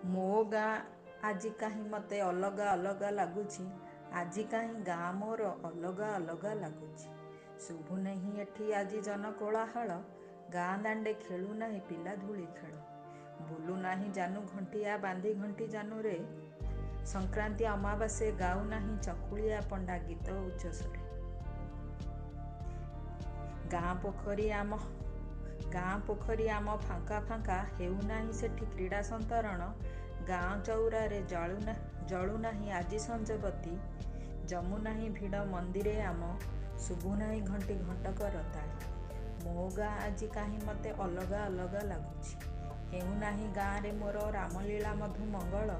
ମୋ ଗାଁ ଆଜି କାହିଁ ମତେ ଅଲଗା ଅଲଗା ଲାଗୁଛି, ଆଜି କାହିଁ ଗାଁ ମୋର ଅଲଗା ଅଲଗା ଲାଗୁଛି। ଶୁଭୁନାହିଁ ଏଠି ଆଜି ଜନକୋଳାହଳ, ଗାଁ ଦାଣ୍ଡେ ଖେଳୁନାହିଁ ପିଲା ଧୂଳି ଖେଳ। ବୁଲୁନାହିଁ ଜାନୁ ଘଣ୍ଟିଆ ବାନ୍ଧି ଘଣ୍ଟି ଜାନୁରେ, ସଂକ୍ରାନ୍ତି ଅମାବାସ୍ୟେ ଗାଉନାହିଁ ଚକୁଳିଆ ପଣ୍ଡା ଗୀତ ଉଚ୍ଚସ୍ୱରେ। ଗାଁ ପୋଖରୀ ଆମ ଗାଁ ପୋଖରୀ ଆମ ଫାଙ୍କା ଫାଙ୍କା, ହେଉନାହିଁ ସେଠି କ୍ରୀଡ଼ା ସନ୍ତରଣ। ଗାଁ ଚଉରାରେ ଜଳୁନାହିଁ ଆଜି ସଞ୍ଜବତୀ, ଜମୁନାହିଁ ଭିଡ଼ ମନ୍ଦିରେ ଆମ, ଶୁଭୁନାହିଁ ଘଣ୍ଟି ଘଣ୍ଟକର ତାଳି। ମୋ ଗାଁ ଆଜି କାହିଁ ମତେ ଅଲଗା ଅଲଗା ଲାଗୁଛି। ହେଉନାହିଁ ଗାଁରେ ମୋର ରାମଲୀଳା ମଧୁ ମଙ୍ଗଳ,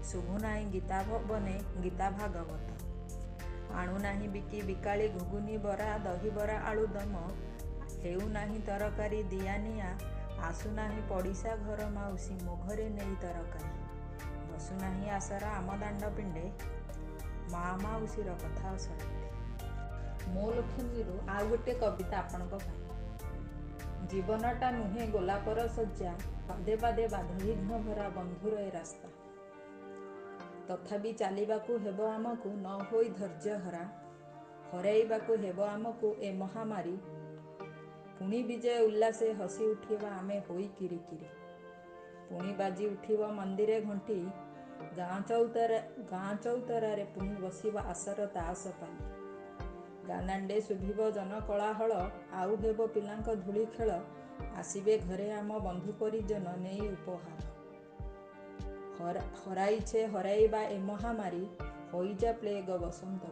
ଶୁଭୁନାହିଁ ଗୀତା ଭବନେ ଗୀତା ଭାଗବତ। ଆଣୁନାହିଁ ବିକି ବିକାଳି ଘୁଗୁନି ବରା ଦହିବରା ଆଳୁଦମ, ହେଉନାହିଁ ତରକାରୀ ଦିଆନିଆ, ଆସୁନାହିଁ ପଡ଼ିଶା ଘର ମାଉସୀ ମୋ ଘରେ ନେଇ ତରକାରୀ। ବସୁନାହିଁ ଆସର ଆମ ଦାଣ୍ଡ ପିଣ୍ଡେ, ମା ମାଉସୀର କଥା ଅସରନ୍ତି। ମୋ ଲକ୍ଷ୍ମୀରୁ ଆଉ ଗୋଟେ କବିତା ଆପଣଙ୍କ ପାଇଁ। ଜୀବନଟା ନୁହେଁ ଗୋଲାପର ଶଯ୍ୟା, ପାଦେ ପାଦେ ବାଧାବିଘ୍ନ ଭରା ବନ୍ଧୁର ଏ ରାସ୍ତା। ତଥାପି ଚାଲିବାକୁ ହେବ ଆମକୁ ନ ହୋଇ ଧୈର୍ଯ୍ୟହରା, ହରାଇବାକୁ ହେବ ଆମକୁ ଏ ମହାମାରୀ। ପୁଣି ବିଜୟ ଉଲ୍ଲାସେ ହସି ଉଠିବା ଆମେ ହୋଇ କିରିକିରି। ପୁଣି ବାଜି ଉଠିବ ମନ୍ଦିରେ ଘଣ୍ଟି, ଗାଁ ଚଉତରାରେ ପୁଣି ବସିବ ଆସର ତାସ ପାଲି। ଗାଁ ଦାଣ୍ଡେ ଶୁଭିବ ଜନକୋଳାହଳ, ଆଉ ହେବ ପିଲାଙ୍କ ଧୂଳି ଖେଳ। ଆସିବେ ଘରେ ଆମ ବନ୍ଧୁ ପରିଜନ ନେଇ ଉପହାର। ହରାଇଛେ ହରାଇବା ଏ ମହାମାରୀ, ହୋଇଯା ପ୍ଲେଗ ବସନ୍ତ।